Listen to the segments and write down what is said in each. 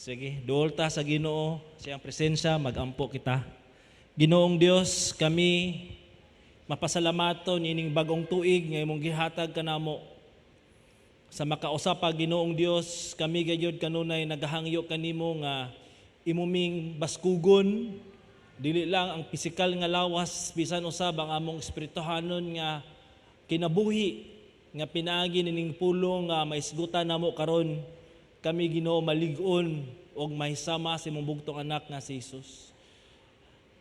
Sige, duol ta sa Ginoo, sa iyang presensya, magampo kita. Ginoong Dios, kami mapasalamaton ining bagong tuig nga imong gihatag kanamo. Sa makausa pa, Ginoong Dios, kami gayud kanunay nagahangyo kanimo nga imo ming baskugon dili lang ang pisikal nga lawas, bisan usab ang among espirituhanon nga kinabuhi nga pinaagi nining pulong nga maisgutan namo karon. Kami, Ginoo, malig-on og mahisama sa imong bugtong anak nga si Jesus.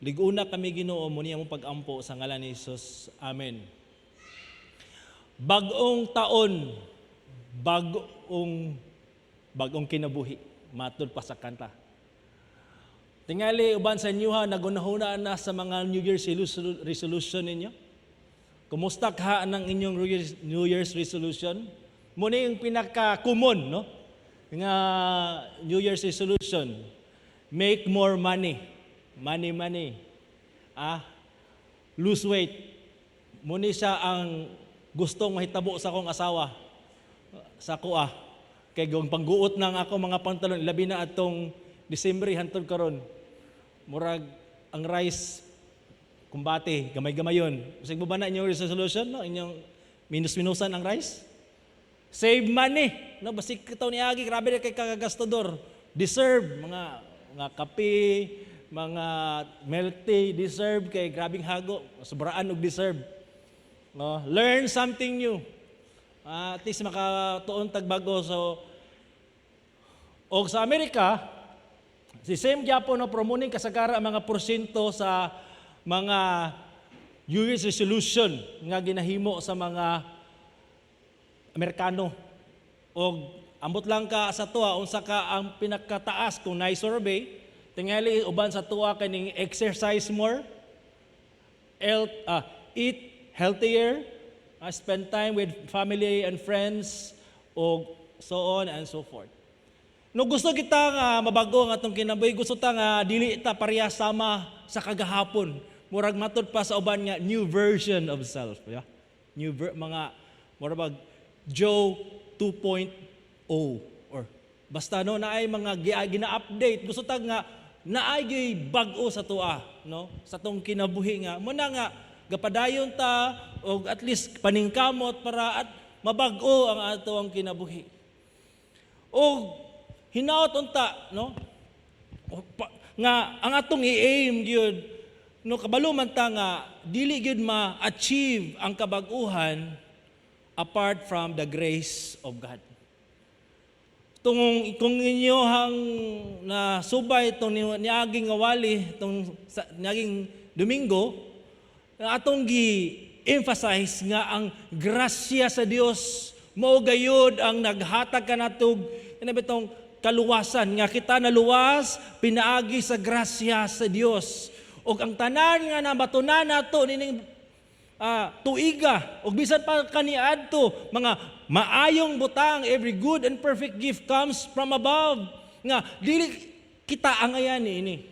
Lig-una kami, Ginoo. Mao ni among pag-ampo sa ngalan ni Jesus. Amen. Bagong taon, bagong bagong kinabuhi, matud pa sa kanta. Tingali uban sa inyo ha, nagunahuna na sa mga New Year's resolution ninyo. Kumusta ka ng inyong New Year's resolution? Mao na yung pinaka-common, no? Nga New Year's resolution. Make more money. Money, money. Lose weight. Mao ni siya ang gustong mahitabo sa akong asawa. Sa ko ah. Kay kung pangguot ng ako mga pantalon, labi na atong Disyembre hantod karon. Murag ang rice kumbate, gamay-gamayon. Basig mo ba na inyong resolution, no? Inyong minus-minusan ang rice? Save money. No, basig kataw ni agi, grabe na kay kagastador. Deserve mga kape, mga milk tea, deserve kay grabing hago, sobraan og deserve. No, learn something new. At least makatuon tag bago. So og sa Amerika, si same gyapon, no, pero mao ning kasagara ang mga porsyento sa mga New Year's resolution nga ginahimo sa mga Amerikano. Og ambot lang ka sa tuwa unsa ka ang pinakataas kung naay survey, tingali uban sa tuwa kaning exercise more, health, eat healthier, spend time with family and friends, og so on and so forth. No, gusto kita nga mabago ang atong kinabuhi, gusto ta nga dili ta pareha sama sa kagahapon. Murag matud pa sa uban nga new version of self, yeah? Mga murag bag Joe 2.0 or basta, no, naay mga gina-update. Gusto ta nga naay gyud bag-o sa tua, no, sa tong kinabuhi nga mao na nga gapadayon ta og at least paningkamot para at mabag-o ang ato ang kinabuhi. Og hinaot unta, no, nga ang atong i-aim gyud, no, kabalo man ta nga dili gyud ma-achieve ang kabag-uhan apart from the grace of God. Tungong kung inyohang na subay itong niaging nga wali itong niaging Domingo, atong gi-emphasize nga ang grasya sa Dios mao gayud ang naghatag kanatog kana bitong kaluwasan, nga kita naluwas pinaagi sa grasya sa Dios, ug ang tanan nga nabatunan nato nining tuiga ug bisan pa kaniadto, mga maayong butang, every good and perfect gift comes from above, nga dili kita angayan niini.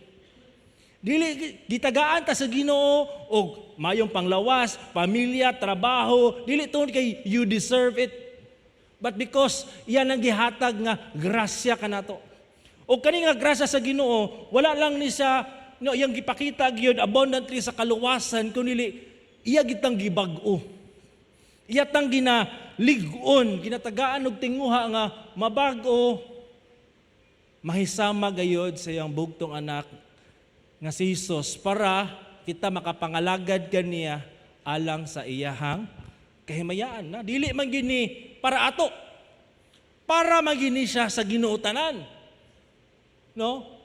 Dili gitagaan ta sa Ginoo og mayong panglawas, pamilya, trabaho, dili tungod kay you deserve it, but because iyan ang gihatag nga grasya kanato. Og kani nga grasya sa Ginoo, wala lang ni siya, no, iyang gipakita gyud abundantly sa kaluwasan, kundi iya gitang gibag-o. Iya tang ginalig-on, ginatagaan og tinguha nga mabag-o, mahisama gayod sa iyang bugtong anak nga si Jesus para kita makapangalagad kaniya alang sa iyahang kahimayaan na dili man gini para ato, para man gini siya sa Ginoo tanan, no?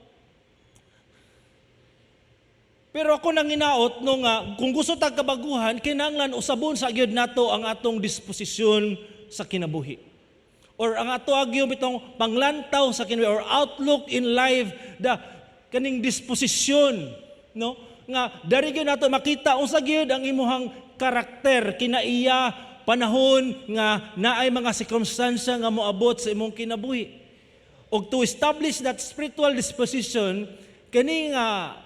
Pero ako nang hinaot, no, nga kung gusto tag kabaguhan, kinahanglan usabon sa gyud nato ang atong disposisyon sa kinabuhi. Or ang ato agyo bitong panglantaw sa kinabuhi or outlook in life, the kaning disposisyon, no, nga dari gyud nato makita unsa gyud ang imuhang karakter kinaiya panahon nga naay mga sirkumstansya nga moabot sa imong kinabuhi. Og to establish that spiritual disposition, kani nga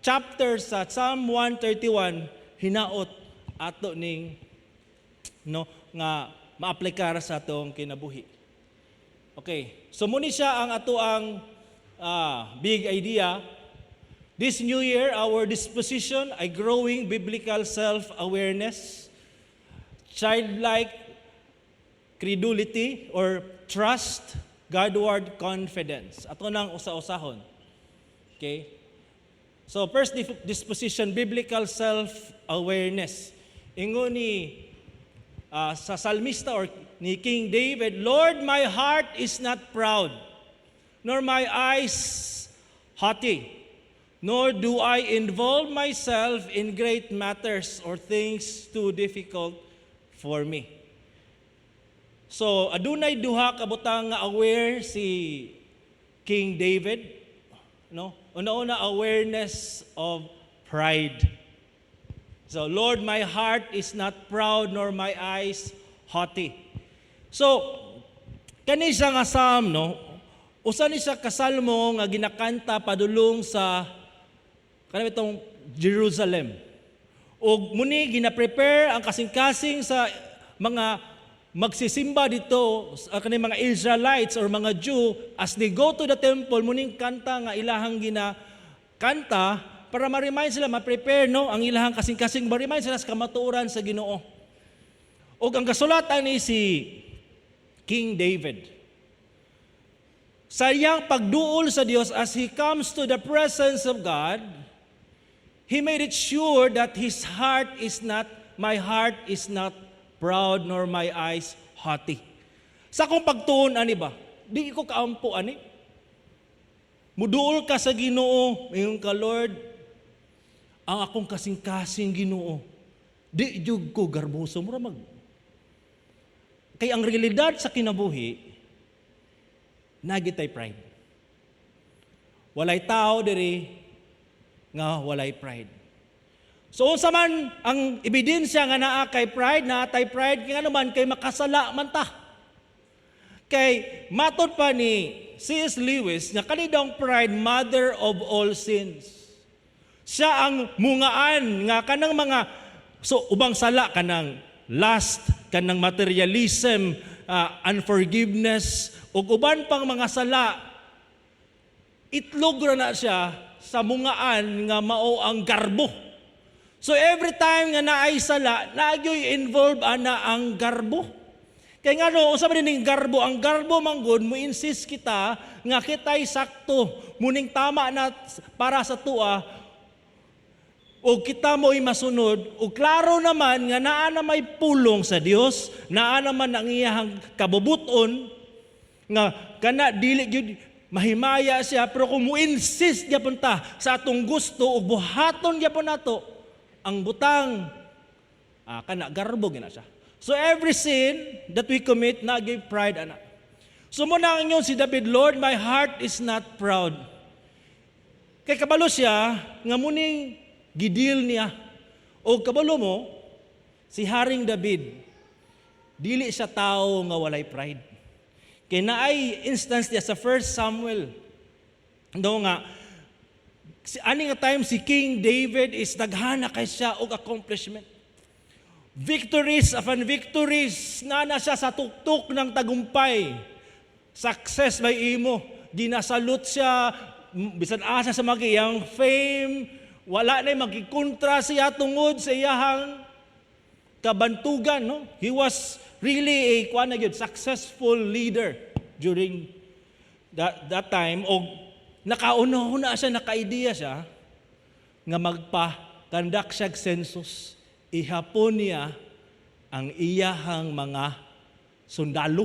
chapter sa Psalm 131, hinaot ato ning, no, nga maaplikar sa atong kinabuhi. Okay. So muni siya ang ato ang big idea. This new year, our disposition ay growing biblical self-awareness, childlike credulity or trust, Godward confidence. Ato nang usa-usahon. Okay? So first disposition, biblical self-awareness. Ingon ni sa salmista or ni King David, "Lord, my heart is not proud, nor my eyes haughty, nor do I involve myself in great matters or things too difficult for me." So, adunay duha ka butang nga aware si King David, no? Una-una, awareness of pride. So, "Lord, my heart is not proud nor my eyes haughty." So, kani siya nga psalm, no? Usa ni siya ka salmo nga ginakanta padulong sa kanang itong Jerusalem. Og muni gina-prepare ang kasing-kasing sa mga magsisimba dito sa kaning mga Israelites or mga Jew as they go to the temple, muning kanta nga ilahang gina kanta para ma-remind sila, ma-prepare, no, ang ilahang kasing-kasing, ma-remind sila sa kamatuoran sa Ginoo. Og ang gasulatan ni si King David sa iyang pagduol sa Dios, as he comes to the presence of God, he made it sure that his heart is not, "My heart is not proud nor my eyes haughty." Sa akong pagtuon ani ba, di ko kaampo ani. Muduol ka sa Ginoo, ingon ka, "Lord, ang akong kasing-kasing, Ginoo, di jud ko garboso." Mura mag. Kay ang realidad sa kinabuhi, naa gyud tay pride. Walay tao diri nga walay pride. So unsa man ang ebidensya nga naa kay pride, naa tay pride, kay ano man, kay makasala man ta. Kay matod pa ni C.S. Lewis nga kani daw pride, mother of all sins. Siya ang mungaan nga kanang mga so ubang sala, kanang lust, kanang materialism, unforgiveness ug uban pang mga sala, itlog ra na siya sa mungaan nga mao ang garbo. So every time nga naay sala, naagyoy involve ana ang garbo. Kay ngano, unsa man ning garbo? Ang garbo manggod mo insist kita nga kitay sakto, muning tama na para sa tua o kita mo'y masunod, o klaro naman nga naa na may pulong sa Dios, naa naman ang iyahang kabubuton nga kana dili gyud mahimaya siya, pero kung mo insist gyapon ta sa atong gusto ug buhaton gyapon nato ang butang, kana garbo gina siya. So every sin that we commit, na give pride ana. So mo na ang si David, "Lord, my heart is not proud." Kay kabalo siya nga muning gidil niya. O kabalo mo, si Haring David, dili siya tao nga walay pride. Kay naay instance niya sa 1 Samuel. No nga, si ani nga time si King David is daghana kay siya og accomplishment. Victories upon victories, nana siya sa tuktok ng tagumpay. Success by imo. Ginasalute siya, bisan asa sa mga iyang fame, wala na magikontra siya tungod sa iyahang kabantugan, no? He was really a kuan na gyud, successful leader during that time og nakauna-una siya, naka-idea siya nga magpa-conduct siya og census. Ihapon niya ang iyahang mga sundalo.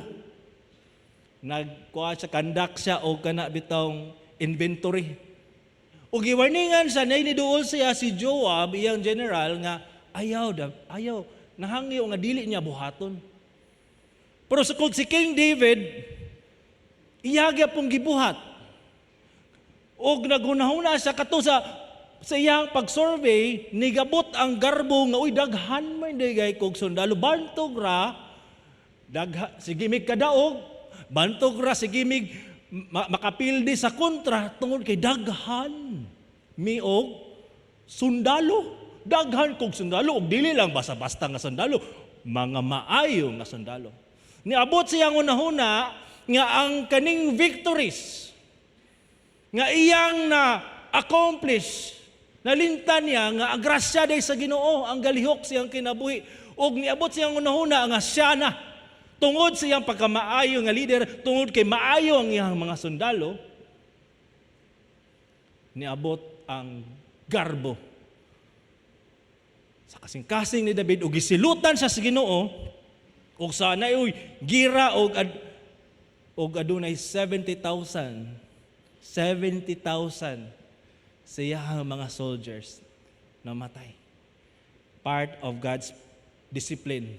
Nagkuha siya, conduct siya og kana bitawng inventory. Ug giwarningan siya, nay niduol siya si Joab, iyang general, nga ayaw, da, ayaw, nahangyo nga dili niya buhaton. Pero sa kung si King David, iya pong gibuhat. Og naghunahuna siya kato sa iyang pag-survey, nigabot ang garbo nga, "Uy, daghan man digay kog sundalo, bantog ra dagha, sige mig kadaog, bantog ra sige mig makapildi sa kontra tungod kay daghan mi og sundalo, daghan kog sundalo, og dili lang basta-basta nga sundalo, mga maayo nga sundalo." Niabot siyang hunahuna nga nga ang kaning victories nga iyang na accomplish, nalimtan niya nga ang grasya day sa Ginoo ang galihok siyang kinabuhi, ug niabot siyang hunahuna nga siya na, tungod sa iyang pagkamaayo nga leader, tungod kay maayo ang iyang mga sundalo. Niabot ang garbo sa kasing-kasing ni David ug gisilutan siya sa Ginoo ug sa naoy gira og adunay 70,000 70,000 sa iyang mga soldiers namatay. Part of God's discipline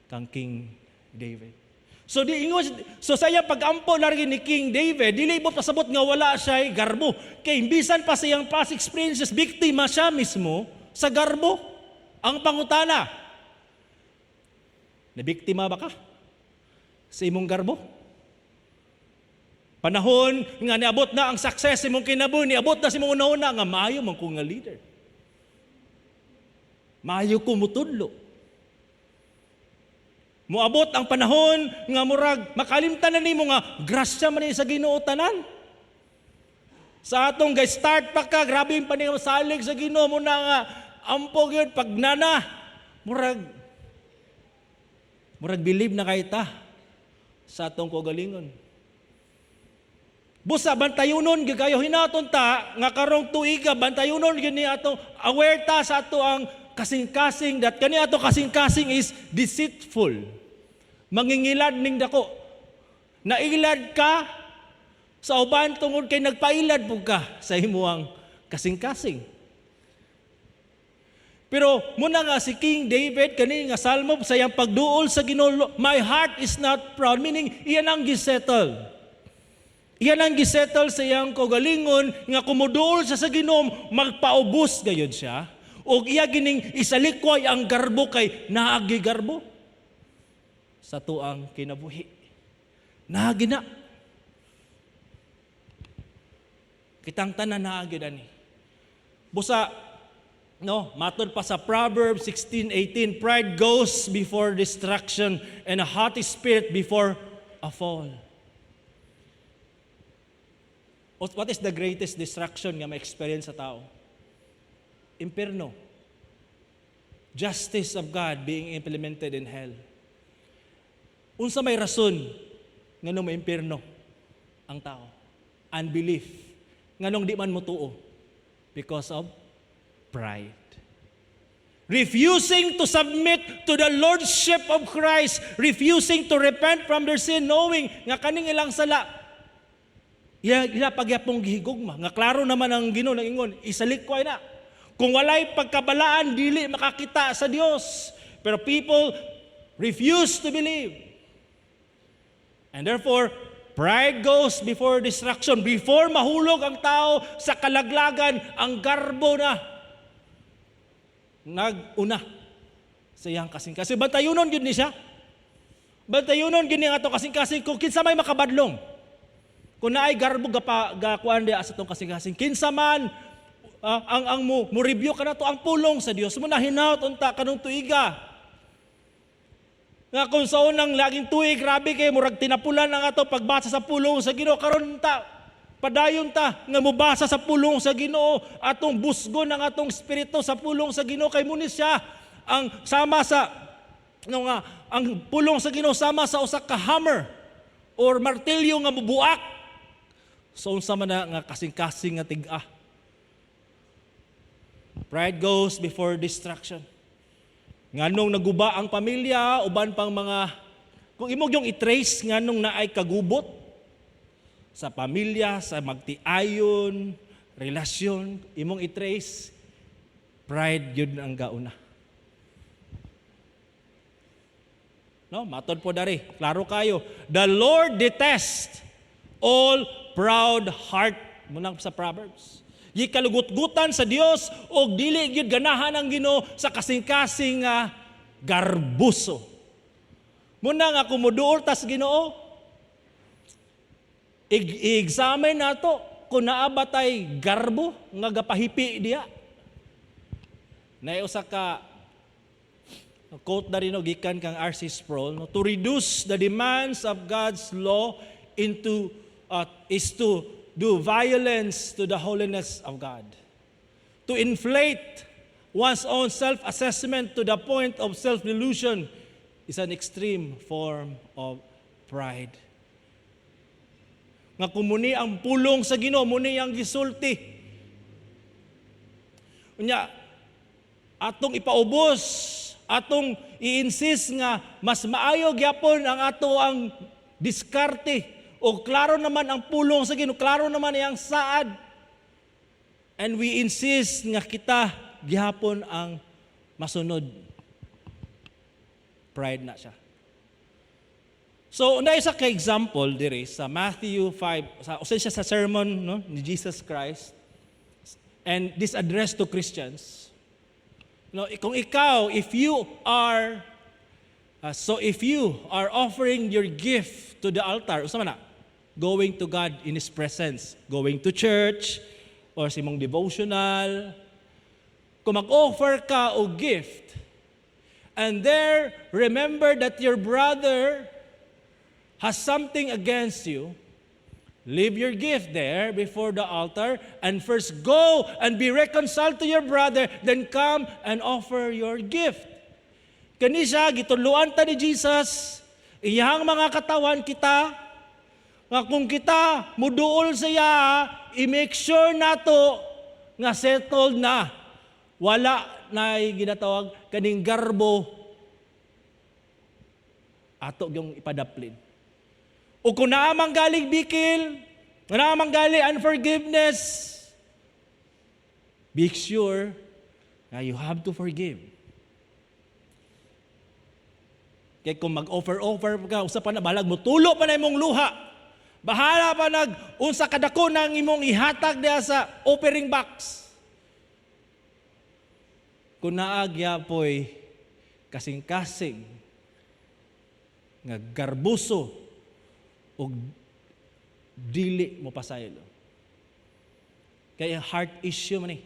kang King David. So di ingon, so sa iyang pagampo na ni King David, dili mo pasabot nga wala siya garbo. Kay bisan pa sa iyang past experiences, biktima siya mismo sa garbo. Ang pangutana, nabiktima ba ka sa imong garbo? Panahon nga niabot na ang success sa imong kinabuhi, niabot na sa imong una-una nga maayo man ko nga leader. Maayo ko mutudlo. Moabot ang panahon nga murag makalimtan na nimo nga grasya man ni sa Ginoo tanan. Sa atong gay start pa ka, grabe yung paning salig sa Ginoo mo na nga ampo gyud pag nana murag believe na kay ta sa atong kaugalingon. Busa bantayunon gyud kayo hinaton ta nga karong tuiga, bantayunon gyud ni atong aware ta sa ato ang kasing-kasing, that kani ato kasing-kasing is deceitful. Mangingilad ning dako. Nailad ka sa uban tungod kay nagpailad pud ka sa imuang kasing-kasing. Pero muna nga si King David, kani nga salmo, sa iyang pagduol sa Ginoo, "My heart is not proud," meaning iyan ang gisettle. Iyan ang gisettle sa iyang kaugalingon nga kumuduol siya sa Ginoo, magpaubos gayud siya. Og iya gining isalikway ang garbo kay naagi garbo sa tuang kinabuhi. Naagi na. Kitang tanan naagi dani. Busa no, matod pa sa Proverbs 16:18, "Pride goes before destruction and a haughty spirit before a fall." What is the greatest destruction nga ma-experience sa tao? Impierno. Justice of God being implemented in hell. Unsa may rason nganong ma-impierno ang tao? Unbelief. Nganong di man motuo? Because of pride. Refusing to submit to the Lordship of Christ, refusing to repent from their sin, knowing nga kaning ilang sala, ila pagyapong gihigugma. Nga klaro naman ang Ginoo nag-ingon, isalikway na. Kung walay pagkabalaan, dili makakita sa Dios. Pero people refuse to believe. And therefore, pride goes before destruction. Before mahulog ang tao sa kalaglagan, ang garbo na nag-una sa iyang kasing-kasing. Bantayunon gyud ni siya. Bantayunon gyud ni ato kasing-kasing kung kinsa may makabadlong. Kung naay garbo gapa gakuan diya sa atong kasing-kasing. Kinsa man ang mo review ka na to ang pulong sa Dios mo na hinaut unta kanong tuiga. Nga kung sa unang laging tuig, grabe kay murag tinapulan ang ato pagbasa sa pulong sa Ginoo, karon ta padayon ta nga mobasa sa pulong sa Ginoo, atong busgon ang atong espiritu sa pulong sa Ginoo, kay muni siya ang sama sa no nga ang pulong sa Ginoo sama sa usa ka hammer or martilyo nga mubuak. So unsa man na nga kasing-kasing nga tig-a. Pride goes before destruction. Nganong naguba ang pamilya, uban pang mga, kung imong yung i-trace nganong naay kagubot sa pamilya, sa magtiayon, relasyon, imong i-trace, pride yun ang gauna. No, matod po dari, klaro kayo. "The Lord detests all proud heart." Munang sa Proverbs. Gikalugot-gutan sa Dios og dili gyud ganahan ang Ginoo sa kasing-kasing nga garbuso. Muna nga kumuduol tas Ginoo, i-examine nato kung naa ba tay garbo nga gapahipi diya. Naay usa ka Quote na rin, no, gikan kang R.C. Sproul, no, "To reduce the demands of God's law into is to do violence to the holiness of God. To inflate one's own self-assessment to the point of self-delusion is an extreme form of pride." Nga kung muni ang pulong sa Ginoo, muni ang gisulti. Unya, atong ipaubos, atong i-insist nga mas maayo gyapon ang ato ang diskarte o klaro naman ang pulong sa Ginoo, klaro naman iyang saad. And we insist nga kita gihapon ang masunod. Pride na siya. So, na isa ka example diri sa Matthew 5, sa usa siya sa sermon, no, ni Jesus Christ and this address to Christians. No, kung ikaw, if you are so if you are offering your gift to the altar, usa man na, going to God in His presence, going to church, or sa imong devotional, kung mag-offer ka og gift, and there remember that your brother has something against you, leave your gift there before the altar and first go and be reconciled to your brother, then come and offer your gift. Kani siya, gitudloan ta ni Jesus, iyang mga katawan kita, nga kung kita muduol sa iya, i-make sure nato nga settled na. Wala na ginatawag kaning garbo ato yung ipadaplin. O kung naa man galing bikil, naa man gali unforgiveness, be sure na you have to forgive. Kaya kung mag-offer-offer ka, usa pa na, bahalag mo, tulo pa na imong luha. Bahala pa nag, unsa kadako ng imong ihatag diha sa offering box. Kung naa gyapoy kasing-kasing nga garbuso og dili mo pasaylo. Kaya heart issue man eh.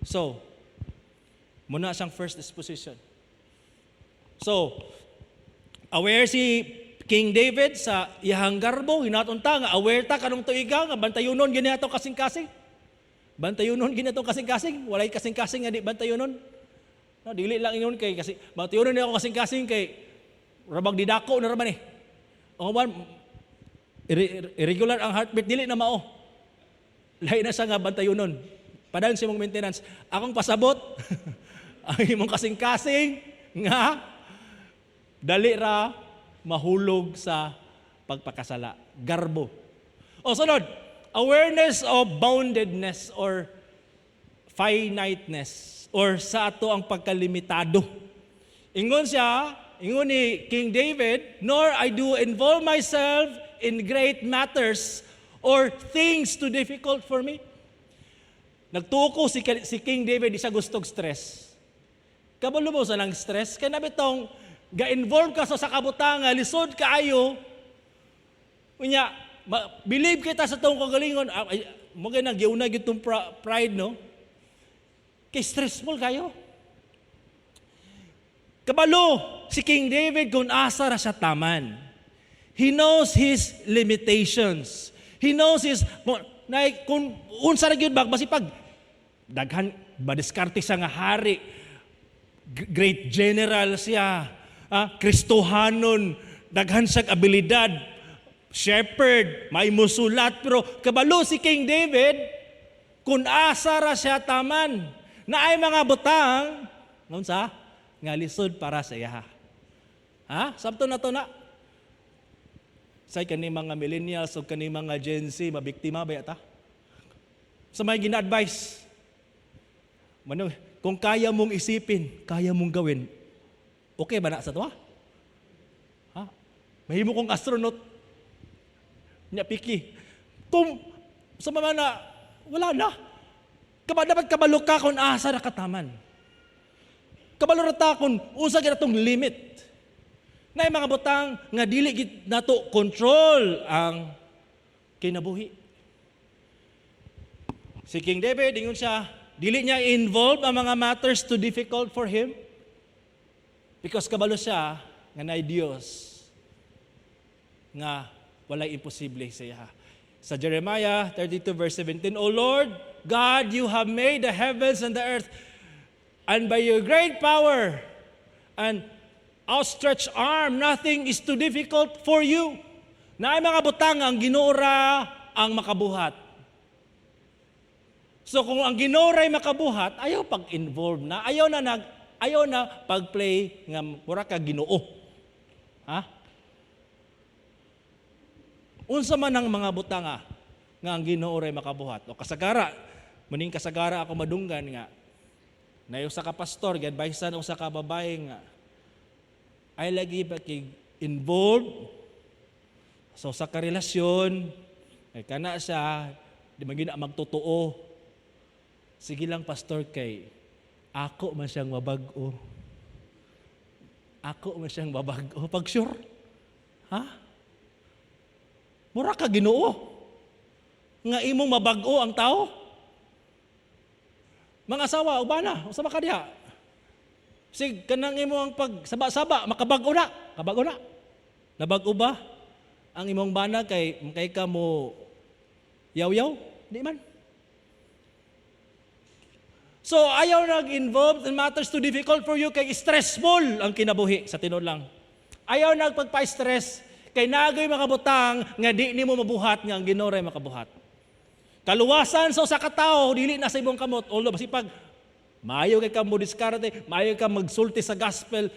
So, muna siyang first disposition. So, aware si King David sa iyahang garbo, hinaton ta nga aware ta karong tuiga nga bantayunon gani ato kasing-kasing. Bantayunon gani ato kasing-kasing, walay kasing-kasing nga di bantayunon. No, dili lang ingon kay kasi bantayunon ni ako kasing-kasing kay rabag didako na raman eh. O man irregular ang heartbeat, dili na mao. Lahi na siya nga bantayunon. Padayon sa imong maintenance. Akong pasabot ang imong kasing-kasing nga dali ra mahulog sa pagpakasala. Garbo. O sunod, awareness of boundedness or finiteness or sa ato ang pagkalimitado. Ingon siya, ingon ni King David, "Nor I do involve myself in great matters or things too difficult for me." Nagtuko si King David, di siya gustog stress. Kabalo mo sa nang stress? Kaya na bitong ga-involve ka sa kabutang, lisod kaayo. Unya, believe kita sa tong kagalingon, ay, mo kay nang giuna gyud tong pride, no? Kay stressful kayo. Kabalo si King David kung asa ra siya taman. He knows his limitations. He knows his na kung unsa ra gyud ba basipag daghan ba diskarte siya nga hari. Great general siya. Kristohanon, daghan siyang abilidad, shepherd, may musulat, pero kabalo si King David kung asa ra siya taman. Naay mga butang unsa nga lisod para sa iya. Ha? Sabto na to na. Say kani mga millennials o kani mga Gen Z, mabiktima ba yata? Sa may gina-advise. Mano, kung kaya mong isipin, kaya mong gawin. Okay ba na sa tuwa? Ha? Mahimo kong astronaut. Nya piki. Kung sa mga na, wala na. Kaba, dapat kabalo ka kung asa na kataman. Kabalo ra ta kung unsa gyud atong limit. Naay mga butang nga dili gid nato control ang kinabuhi. Si King David, ingon siya, dili niya involved ang mga matters too difficult for him. Because kabalo siya nga naay Dios nga walay imposible sa iya. Sa Jeremiah 32 verse 17, "O Lord God, you have made the heavens and the earth, and by your great power and outstretched arm, nothing is too difficult for you." Naay mga butang ang Ginoo ra ang makabuhat. So kung ang Ginoo ra'y makabuhat, ayaw pag-involve na, ayaw na pag-play nga mura ka Ginoo. Ha? Unsa man ang mga butanga nga ang Ginoo ra'y makabuhat? O kasagara, muning kasagara ako madunggan nga naay usa ka pastor gi-advisean usa ka babae nga ay lagi ba kay involved sa usa ka relasyon, ay kana siya di man gyud na magtotoo. "Sige lang, pastor, kay ako man siyang mabag-o. Ako man siyang mabag-o." Pag sure. Ha? Mura ka Ginoo nga imong mabag-o ang tao. Mga asawa, ubana, usa ba ka diha? Sig kanang imo ang pag saba-saba, makabag-o na, kabag-o na. Nabag-o ba ang imong bana kay ka mo yaw-yaw? Di man. So ayaw nag-involved in matters too difficult for you kay stressful ang kinabuhi sa tinuod lang. Ayaw nagpagpa-stress kay naa goy mga butang nga di nimo mabuhat nga ang Ginoo ray makabuhat. Kaluwasan sa usa ka tawo dili na sa imong kamot. Although basipag maayo kay ka mo diskarte, maayo ka magsulti sa gospel,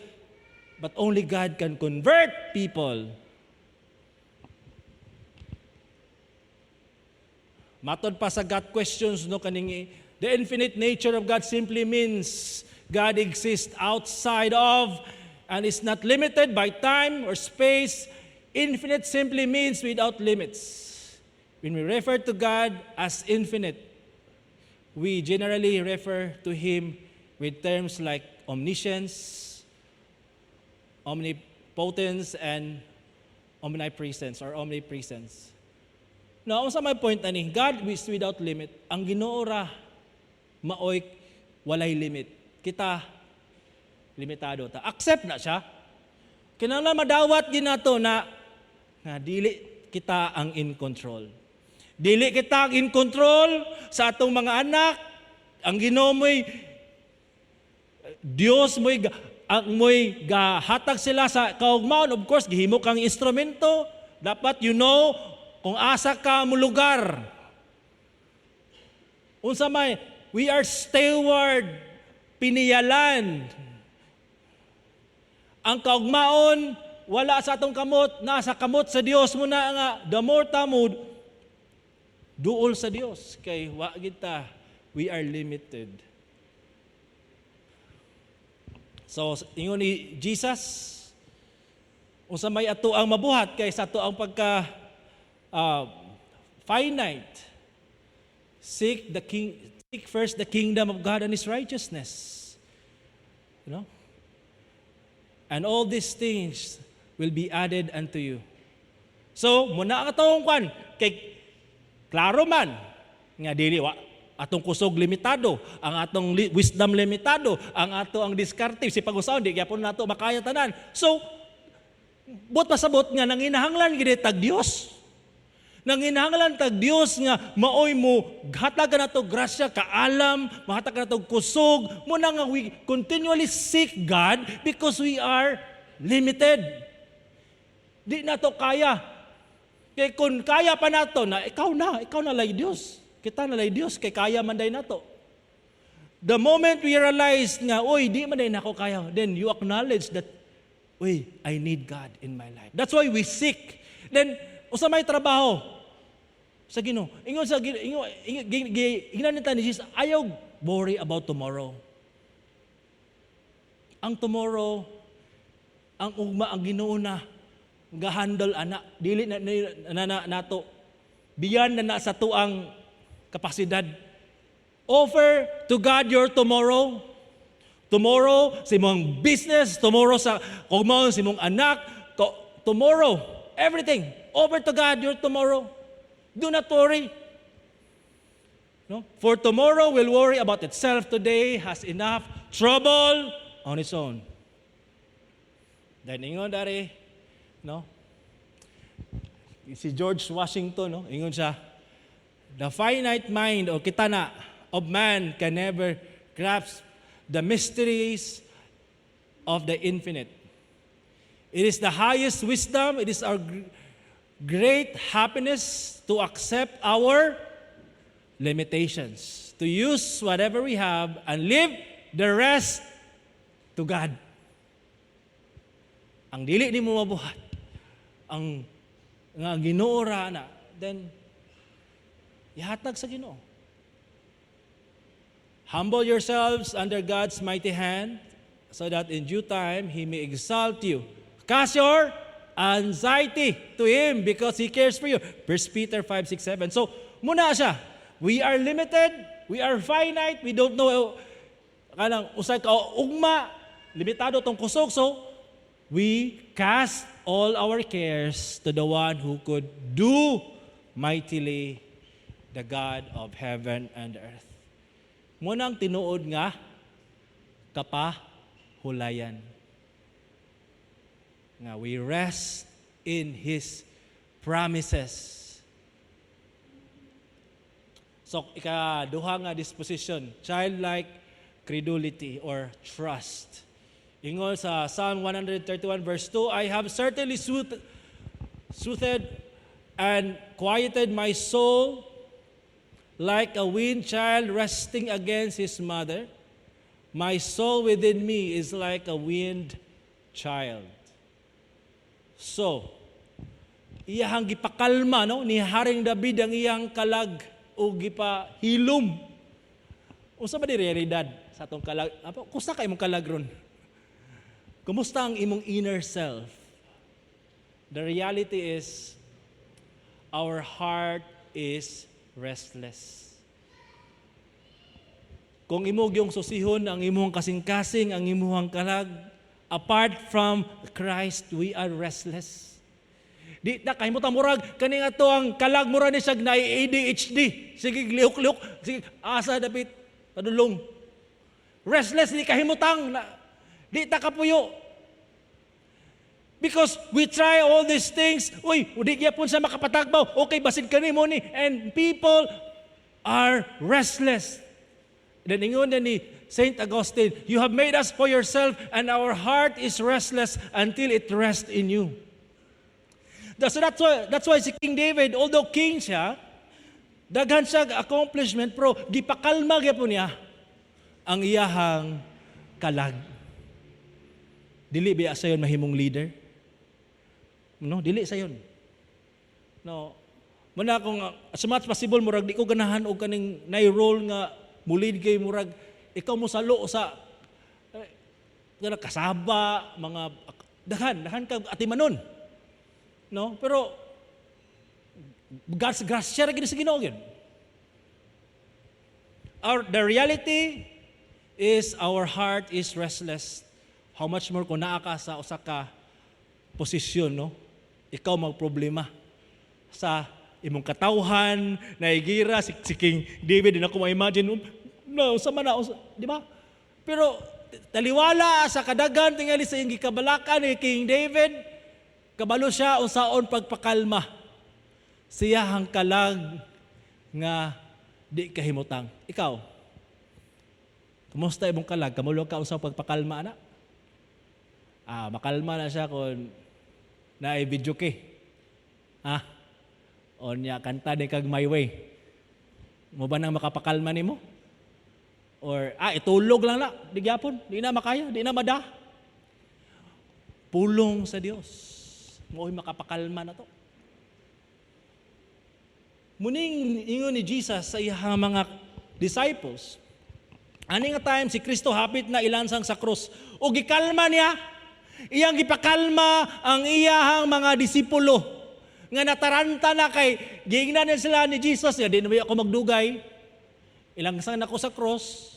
but only God can convert people. Matod pa sa Got Questions, no, kaning the infinite nature of God simply means God exists outside of and is not limited by time or space. Infinite simply means without limits. When we refer to God as infinite, we generally refer to Him with terms like omniscience, omnipotence, and omnipresence or omnipresence. Now, unsa may point ani? God is without limit. Ang Ginoo ra maoy walay limit. Kita limitado ta. Accept na siya. Kinahanglan madawat ginato na nga dili kita ang in control. Dili kita ang in control sa atong mga anak. Ang Ginoo mo'y Dios mo'y ang mo'y gahatag sila sa kaugmaon. Of course, gihimo kang instrumento. Dapat you know kung asa ka mo lugar. Unsa may we are steward, piniyalan. Ang kaugmaon wala sa atong kamot, nasa kamot sa Dios mo na nga the more ta mo duol sa Dios kay wa kita, we are limited. So ingon ni Jesus, unsa may ato ang mabuhat kay sa ato ang pagka finite. Seek first the kingdom of God and His righteousness. And all these things will be added unto you. So, muna ang atong kwan kay klaro man nga dili wa atong kusog limitado, ang atong wisdom limitado, ang ato ang diskarte si pag-usaon di gyapon nato makaya tanan. So, buot pasabot nga nanginahanglan gid tag Dios. Nanginahanglan tag Dios nga maoy mo hatag nato grasya, kaalam, mahatag nato kusog, mo na nga we continually seek God because we are limited. Di nato kaya. Kay kung kaya pa nato na, ikaw na lay Dios. Kita na lay Dios kay kaya man day nato. The moment we realize nga, "Oy, di man day nako kaya," then you acknowledge that, "Uy, I need God in my life." That's why we seek. Then, usa may trabaho sa Ginoo. Ingon sa Ginoo, ingon ni Jesus, ayaw worry about tomorrow. Ang tomorrow, ang ugma, ang Ginoo na gahandle ana, dili na, na, na, na nato biyan na na sa tuang kapasidad. Offer to God your tomorrow. Tomorrow sa imong business, tomorrow sa kung sa imong anak, tomorrow, everything. Offer to God your tomorrow. Do not worry. No? For tomorrow will worry about itself. Today has enough trouble on its own. Then ingon dari, no? Si George Washington, no? Ingon siya, "The finite mind o kita na of man can never grasp the mysteries of the infinite. It is the highest wisdom, it is our great happiness to accept our limitations, to use whatever we have and leave the rest to God." Ang dili nimo mabuhat, ang nga Ginoo ra na, then ihatag sa Ginoo. "Humble yourselves under God's mighty hand so that in due time He may exalt you. Cast your anxiety to Him because He cares for you." 1 Peter 5, 6, 7. So, mao na siya. We are limited, we are finite, we don't know kanang usay ka ugma, limitado tong kusog. So, we cast all our cares to the one who could do mightily, the God of heaven and earth. Mao nang tinuod nga kapahulayan. Nga we rest in His promises. So, ikaduha nga disposition, childlike credulity or trust. Ingon sa Psalm 131 verse 2, "I have certainly soothed and quieted my soul like a weaned child resting against his mother. My soul within me is like a weaned child." So, iyahang gipakalma, no, ni Haring David ang iyang kalag o gipahilom. Unsa ba di realidad sa atong kalag? Apo, kumusta ka imong kalag ron? Kumusta ang imong inner self? The reality is our heart is restless. Kung imo gyung susihon ang imong kasing-kasing, ang imong kalag, apart from Christ, we are restless. Di na kay mo murag kani nga to ang kalag, mura ni siya na ADHD. Sige lihok-lihok, sige asa dapit padulong. Restless, di kahimutang na, di ta kapuyo. Because we try all these things, uy, di gyapon sa makapatagbaw. Okay, basin kani mo ni, and people are restless. Then ingon na ni Saint Augustine, "You have made us for yourself and our heart is restless until it rests in you." So that's why si King David, although king siya, daghan siya accomplishment, pero gipakalma gyapon niya ang iyahang kalag. Dili biya sayon mahimong leader? No, dili sayon. No. Mao na kung as much possible, murag di ko ganahan og kaning nay role nga mulid kay murag ikaw mo salo sa eh, kasaba, mga daghan, daghan kag atimanon. No? Pero God's grasya ra gid sa Ginoo gyud. The reality is our heart is restless. How much more kung naa ka sa usa ka posisyon, no? Ikaw magproblema sa imong katawhan, naigira si King David, di na ko ma-imagine, no, sa man na, di ba? Pero taliwala sa kadagan tingali sa iyang gikabalakan ni King David, kabalo siya unsaon pagpakalma siyahang kalag nga di kahimutang. Ikaw, kumusta imong kalag? Kabalo ka unsa pagpakalma ana? Ah, makalma na siya kung naay videoke. Ha? O niya, kanta ni kag "My Way." Mao ba nang makapakalma nimo? Or, itulog lang na. Di gyapon. Di na makaya. Di na mada. Pulong sa Dios. Mao'y makapakalma na to. Muning ingon ni Jesus sa iyang mga disciples. Ani nga time si Kristo hapit na ilansang sa krus. O gikalma niya, iyang gipakalma ang iyahang mga disipulo nga nataranta na kay giingnan na sila ni Jesus nga di na ako magdugay. Ilansang nako sa cross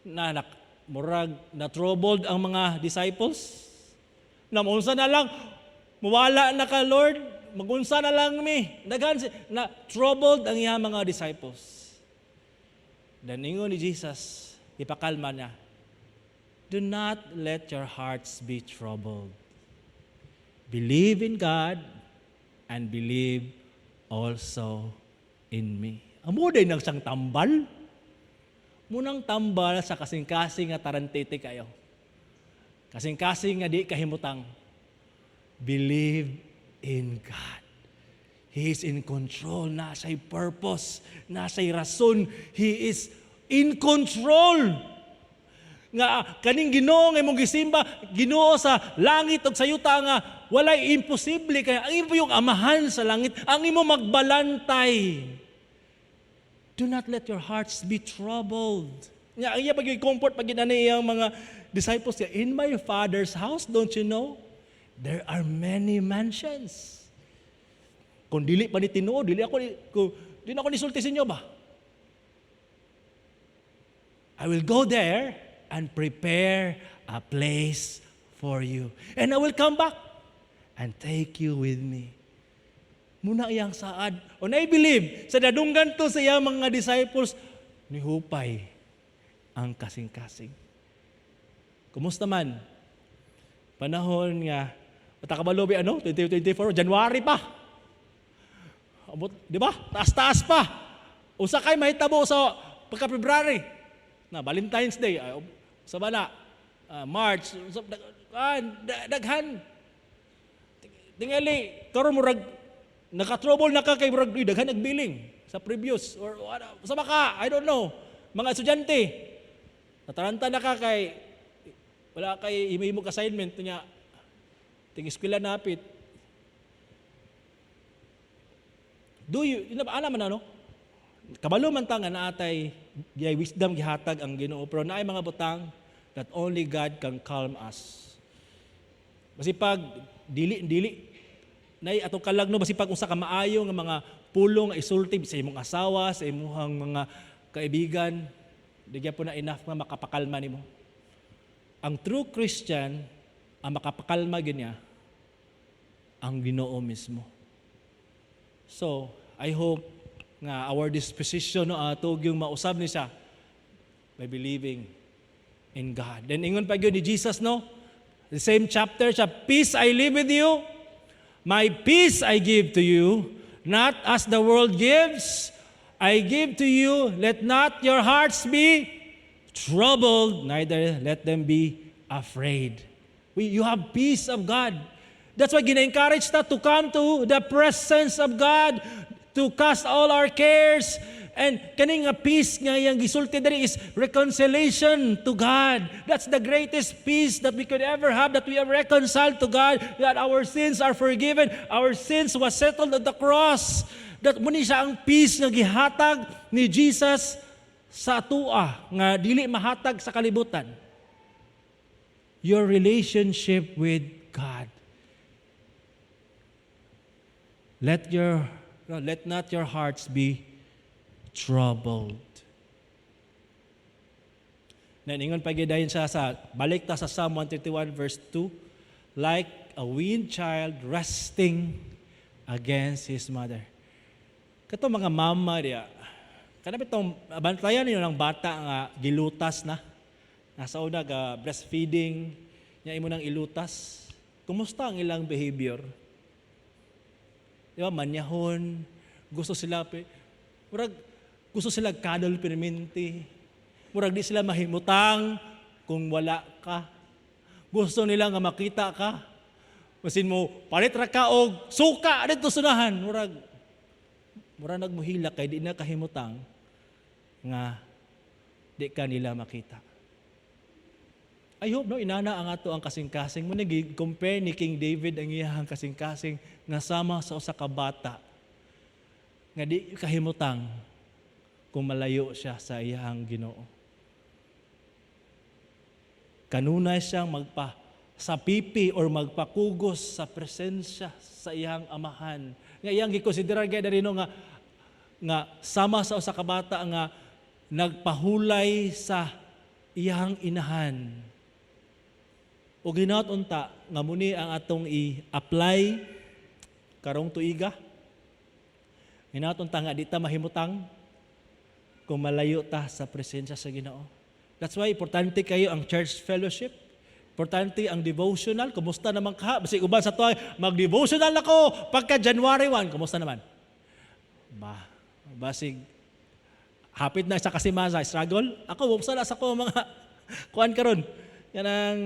na murag na troubled ang mga disciples. Na unsa na lang, muwala na ka, Lord. Magunsa na lang mi. Daghan na troubled ang iyang mga disciples. Dan ingon ni Jesus, ipakalma niya, "Do not let your hearts be troubled. Believe in God and believe also in me." Amo day nang siyang tambal. Munang tambal sa kasing-kasing nga tarantete kayo. Kasing-kasing nga di kahimutang. Believe in God. He is in control. Naa siya'y purpose. Naa siya'y rason. He is in control. Nga kaning Ginoo nga imong gisimba, Ginoo sa langit ug sa yuta nga walay imposible kay ang imo yung amahan sa langit, ang imo magbalantay. Do not let your hearts be troubled. Nga ang iya pag comfort pag ani iyang mga disciples niya, "In my Father's house, don't you know? There are many mansions. Kung dili pa ni tinuod, dili ako ni, kung, di na ako nisulti sa inyo ba? I will go there and prepare a place for you. And I will come back and take you with me." Muna iyang saad. And I believe, sa nadunggan to sa iyang mga disciples, nihupay ang kasing-kasing. Kumusta man? Panahon nga, kabalo ano, 2024, January pa. Abot, di ba? Taas-taas pa. Usa kay mahitabo sa pagka February. Na Valentine's Day, ay, sa bana, March, sa, daghan. Tingali, karon murag naka-trouble na ka kay murag uy, daghan nagbilling sa previous or ano, sa baka, I don't know. Mga estudyante, nataranta na ka kay wala kay imo assignment niya, ting eskwela napit. Do you, ana man ano? Kabalo man ta nga naatay giyay wisdom gihatag ang Ginoo, pero naay mga butang that only God can calm us. Basipag dili dili nay atong kalag, no, basipag usa ka maayo nga mga pulong nga isulti sa imong asawa, sa imong mga kaibigan, di gyapon na enough nga makapakalma nimo. Ang true Christian, ang makapakalma gyud niya ang Ginoo mismo. So, I hope nga our disposition, no, ato yung mausab ni siya by believing in God. Then ingon pa gyud ni Jesus, no, the same chapter siya, "Peace I leave with you, my peace I give to you, not as the world gives, I give to you. Let not your hearts be troubled, neither let them be afraid." You have peace of God. That's why gina-encourage ta to come to the presence of God, to cast all our cares. And kaning nga peace nga iyang gisulti diri is reconciliation to God. That's the greatest peace that we could ever have, that we are reconciled to God, that our sins are forgiven, our sins was settled on the cross. That muni siya ang peace nga gihatag ni Jesus sa atua nga dili mahatag sa kalibutan. Your relationship with God. Let your no, let not your hearts be troubled. Naningon pa gyud siya sa balik ta sa Psalm 131 verse 2, "Like a weaned child resting against his mother." Kato mga mama diya, kana bitong bantayan ninyo ng bata nga gilutas na. Nasa una ga breastfeeding, nya imo nang ilutas. Kumusta ang ilang behavior? Di ba, manyahon, gusto sila, murag, gusto sila cuddle perminti. Murag di sila mahimutang kung wala ka. Gusto nila nga makita ka. Masin mo, palit ra ka og suka dito sunahan. Murag, murag nagmuhila kay di na kahimutang nga di ka nila makita. I hope, no, inana ang ato ang kasing-kasing mo compare ni King David ang iyang kasing-kasing nga sama sa usa ka bata nga di kahimutang kung malayo siya sa iyang Ginoo. Kanunay siyang magpa sa pipi or magpakugos sa presensya sa iyang amahan. Nga iyang gikonsiderar gay diri, no, nga nga sama sa usa ka bata nga nagpahulay sa iyang inahan. O ginaot unta nga muni ang atong i-apply Karong tuiga. Hinaton ta nga di ta mahimutang kung malayo ta sa presensya sa Ginoo. That's why importante kayo ang church fellowship. Importante ang devotional. Kumusta naman ka? Basig uban sa to, mag-devotional ako pagka January 1. Kumusta naman? Ba, basig hapit na sa kasimasa, struggle. Ako, wala sa ko mga kuan karon. Yan ang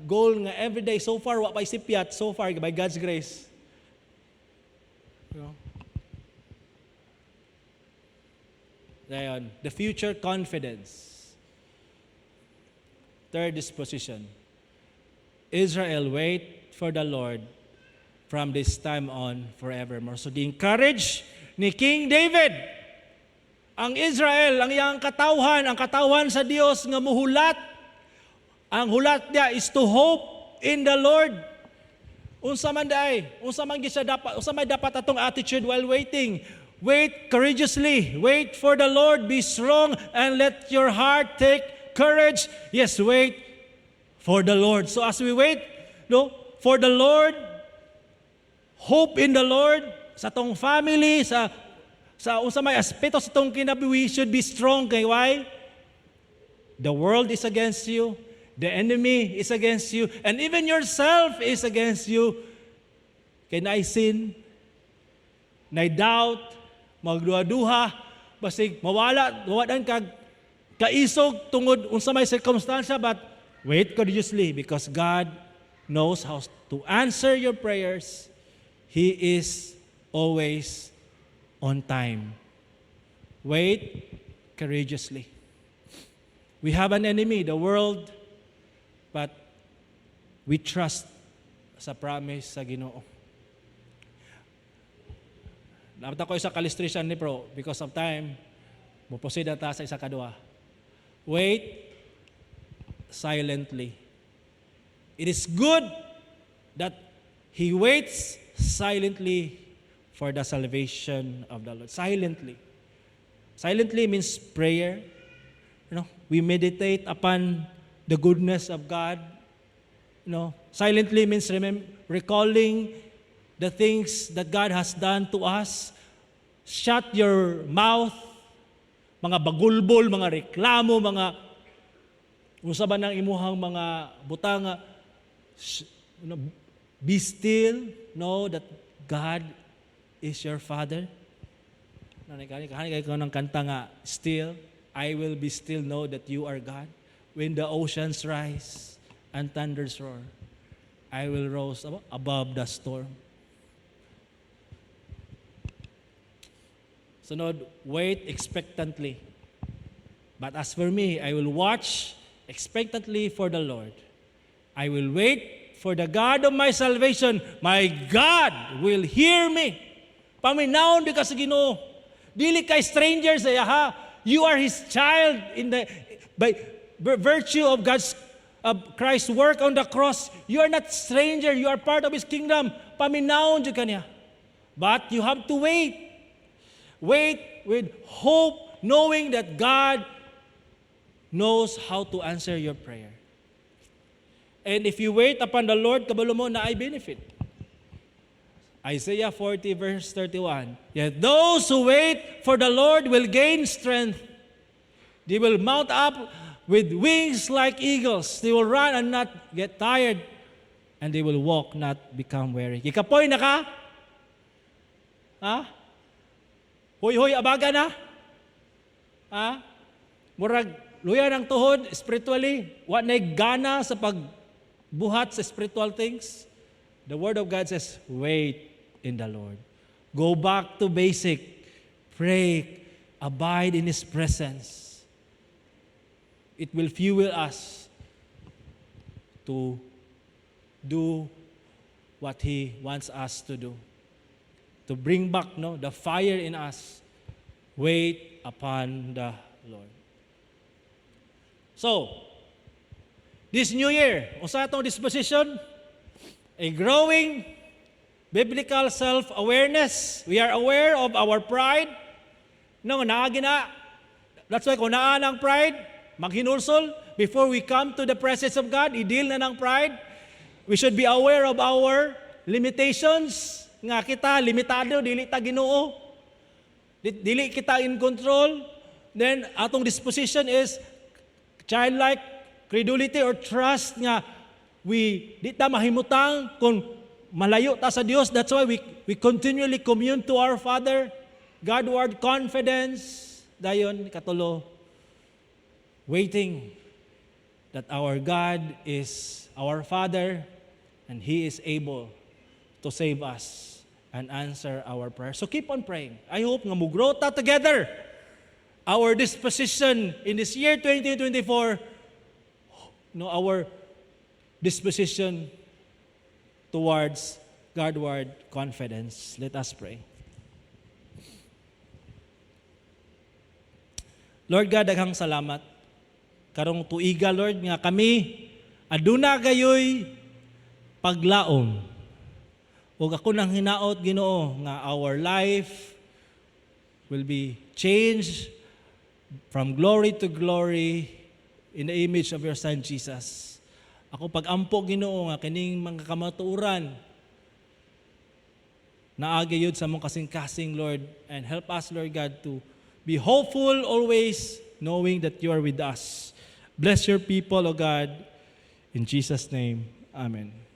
goal nga everyday. So far, wa pa isipyat. So far, by God's grace. You know? Dayon, the future confidence. Third disposition. Israel, wait for the Lord from this time on forevermore. So, gi-encourage ni King David ang Israel, ang iyang katawhan, ang katawhan sa Dios nga muhulat. Ang hulat niya is to hope in the Lord. Unsa man diay, unsa man gyud siya dapat, unsa man dapat atong attitude while waiting? Wait courageously. Wait for the Lord. Be strong and let your heart take courage. Yes, wait for the Lord. So as we wait, no, for the Lord, hope in the Lord, sa atong family, sa unsa may aspeto sa atong kinabuhi, we should be strong kay why? The world is against you, the enemy is against you, and even yourself is against you. Kay naay sin, naay doubt, magduha-duha, basig mawala, mawadan kag kaisog tungod unsa may circumstansya, but wait courageously because God knows how to answer your prayers. He is always on time. Wait courageously. We have an enemy, the world, but we trust sa promise sa Ginoo. Dapat ako isa ka illustration ni bro, because of time, mo-proceed na ta sa isa kadua. Wait silently. It is good that he waits silently for the salvation of the Lord. Silently. Silently means prayer. We meditate upon the goodness of God. Silently means recalling the things that God has done to us. Shut your mouth. Mga bagulbol, mga reklamo, mga unsa ba nang imuhang mga butanga, be still, know that God is your Father. Nanay kani kani kay ng kanta nga, "Still, I will be still, know that you are God. When the oceans rise and thunders roar, I will rose above the storm." Sunod, wait expectantly. But as for me, I will watch expectantly for the Lord. I will wait for the God of my salvation. My God will hear me. Paminawon di ka sa Ginoo. Dili ka stranger sa iya. You are His child in the by virtue of God's of Christ's work on the cross. You are not stranger. You are part of His kingdom. Paminawon jud ka niya. But you have to wait. Wait with hope, knowing that God knows how to answer your prayer. And if you wait upon the Lord, kabalo mo naay benefit. Isaiah 40 verse 31. "Yet those who wait for the Lord will gain strength. They will mount up with wings like eagles. They will run and not get tired, and they will walk, not become weary." Gikapoy na ka? Ha? Huy-huy, abaga na? Ha? Murag, luya ng tuhod, spiritually, wa na gana sa pagbuhat sa spiritual things. The Word of God says, wait in the Lord. Go back to basic. Pray. Abide in His presence. It will fuel us to do what He wants us to do. To bring back, no, the fire in us. Wait upon the Lord. So, this new year, unsa atong disposition? A growing biblical self-awareness. We are aware of our pride. No, naagi na. That's why kung naa ng pride, maghinulsol before we come to the presence of God, i-deal na ng pride. We should be aware of our limitations nga kita limitado, dili ta Ginoo. Dili kita in control. Then atong disposition is childlike credulity or trust nga we di ta mahimutang kung malayo ta sa Dios. That's why we continually commune to our Father. Godward confidence. Dayon katulo, waiting that our God is our Father and He is able to save us and answer our prayer. So keep on praying. I hope nga mo-grow ta together. Our disposition in this year 2024, no, our disposition towards Godward confidence. Let us pray. Lord God, daghang salamat. Karong tuiga, Lord, nga kami aduna gayoy paglaom. Ug ako nang hinaot, Ginoo, nga our life will be changed from glory to glory in the image of your Son Jesus. Ako pag-ampo, Ginoo, nga kining mga kamatuoran naa gayud sa among kasing-kasing, Lord, and help us, Lord God, to be hopeful always, knowing that you are with us. Bless your people, O God. In Jesus' name, Amen.